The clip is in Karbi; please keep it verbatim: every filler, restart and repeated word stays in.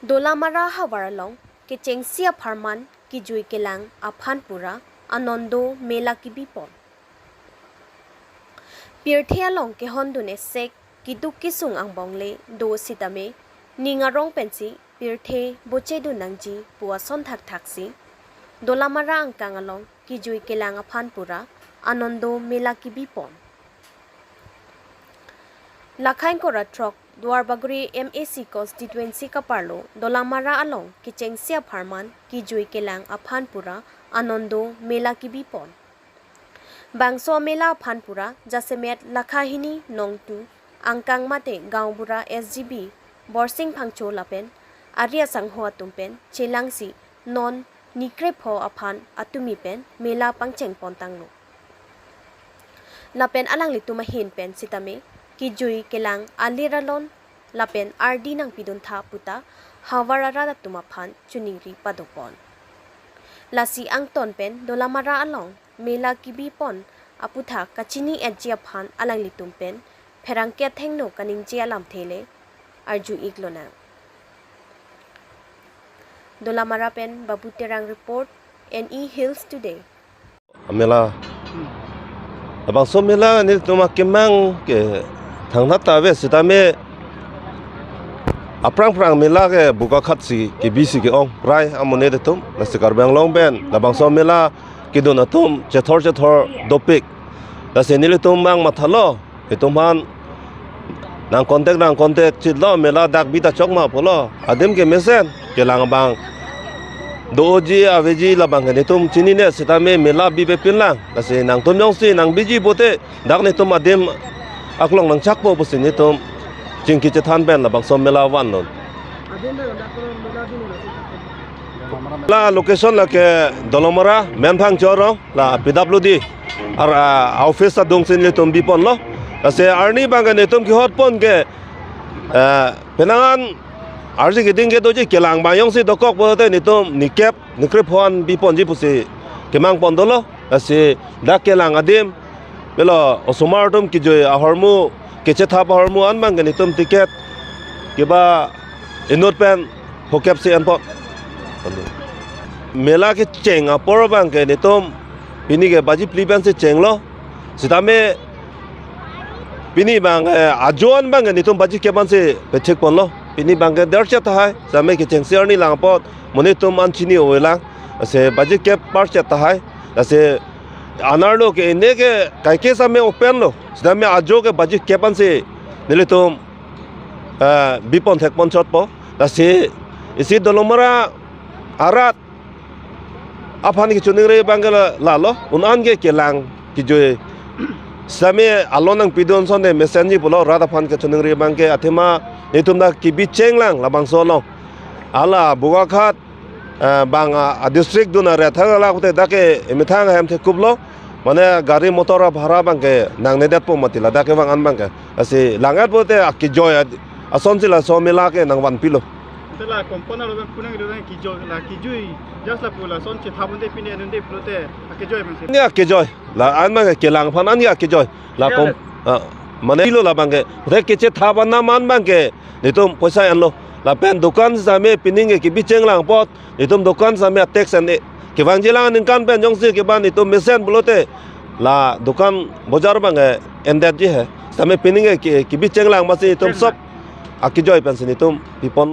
Dolamara havar along kechengsi apharman kijui kelang aphan pura Anando Mela kebipon. Pirthe along kehondun esek keduk kesung angbong le do sitame ning arong pensi pirthe bochedun nangji pu ason thakthaksi Dolamara angkang along kijui kelang aphan pura Anando Mela kebipon. Lakhain kora throk Duarbagori M A C constituency kaparlo Dolamara along kechengsi apharman kijui kelang aphan pura Anando Mela kebipon. Bangso Mela aphan pura jasemet lakha hini nongtu angkang mate gaonbura S G B Borsing Phangcho lapen ari asangho atum pen chelangsi non nikrepho aphan atumi pen Mela pangcheng pontanglo. Lapen alanglitum ahin pen sitame kijui kelang alir alon lapen ardi nangpidun tha puta havar arat atum aphan choningri padopon. Lasi angton pen Dolamara along Mela kebipon aputhak kachini-etji aphan alanglitum pen pherangke athengno kaningje alamthe le arju-iklonang. Dolamara pen Babu Terang report, N E Hills Today. Mela. Labangso Mela nelitum akemang ke thangnat ta ave sitame aphrang phrang Mela ke Bokakhat si kebisi ke-ong prai amonit atum, lasi Karbi Anglong pen labangso Mela kedun atum chethor chethor dopik. Lasi nelitum mang mathalo, itum aphan nang contact nang contact chitlo, Mela dak bi ta chok ma pulo. Adim ke mesen kelang abang doji aveji labang ke nelitum chinine sitame Mela bipepinlang. Lasi nangtum jongsi nangbiji pute dak nelitum adim aklong nangchakpo pusi nelitum chingki chethan pen labangso Mela vannon. La location lake Dolamara, Menphang Chorong, la P W D ar, ah, office adungsi nelitum biponlo. Lasi arni abang ke nelitum kehotpon ke, eh, penang an arje keding ke doji, kelang abang jongsi dokok pulote nelitum nikep nikrepho an biponji pusi kemang pon dolo. Lasi dak kelang adim, melo osomar atum kijui ahormu, kechethap ahormu an abang ke nelitum ticket keba inut pen phokep si enpon. Mela kecheng apor abang ke nelitum pini ke baji phli pensi chenglo. Sitame pini abang, eh, ajo an abang ke nelitum baji kep ansi pethek ponlo. Pini abang ke derchet tahai, sitame kechengsi arni lang apot monit atum an chini-o lang. Lasi baji kep parchet tahai. Lasi anerlo ke ene ke kaike sitame open lo. Sitame ajo ke baji kep ansi nelitum, eh, bipon thekpon chotpo. Lasi isi Dolamara arat aphan kechoningri abang ke la, lalo, un-an ke kelang kijui sitame alon nangpidun asonte mesenji pulo, rat aphan kechoningri abang ke athema nelitum dak kebi chenglang labangso along. Hala Bokakhat, eh, bang a, a district dun aret thang alak pute dak ke emethang ahem thekuplo. Mane gari motor abhara abang ke nangnedetpo mati ladak kevang an abang ke. Lasi lang-et pute akejoi ad-, asonsi laso Mela ke nangvanpilo. Te la kompon alo abang punang ilo abang kijoi, la kijui, just lapu lason chethap un-e pine un-e pulote akejoi abang si. Ni akejoi. La an abang ke kelang aphan an ni akejoi. La kom, ah, mane lo labang ke. Te kechethap an nam an abang ke nelitum poisa enlo. Lapen dukan sitame pining ke kebi chenglang apot nelitum dukan sitame tax en-e. Kevangjilang aningkan pen jongsi keba nelitum mesen pulote la dukan bojar abang ke endetji he. Sitame pining ke ke-, kebi chenglang masi nelitum sop akejoi pensi nelitum bipon.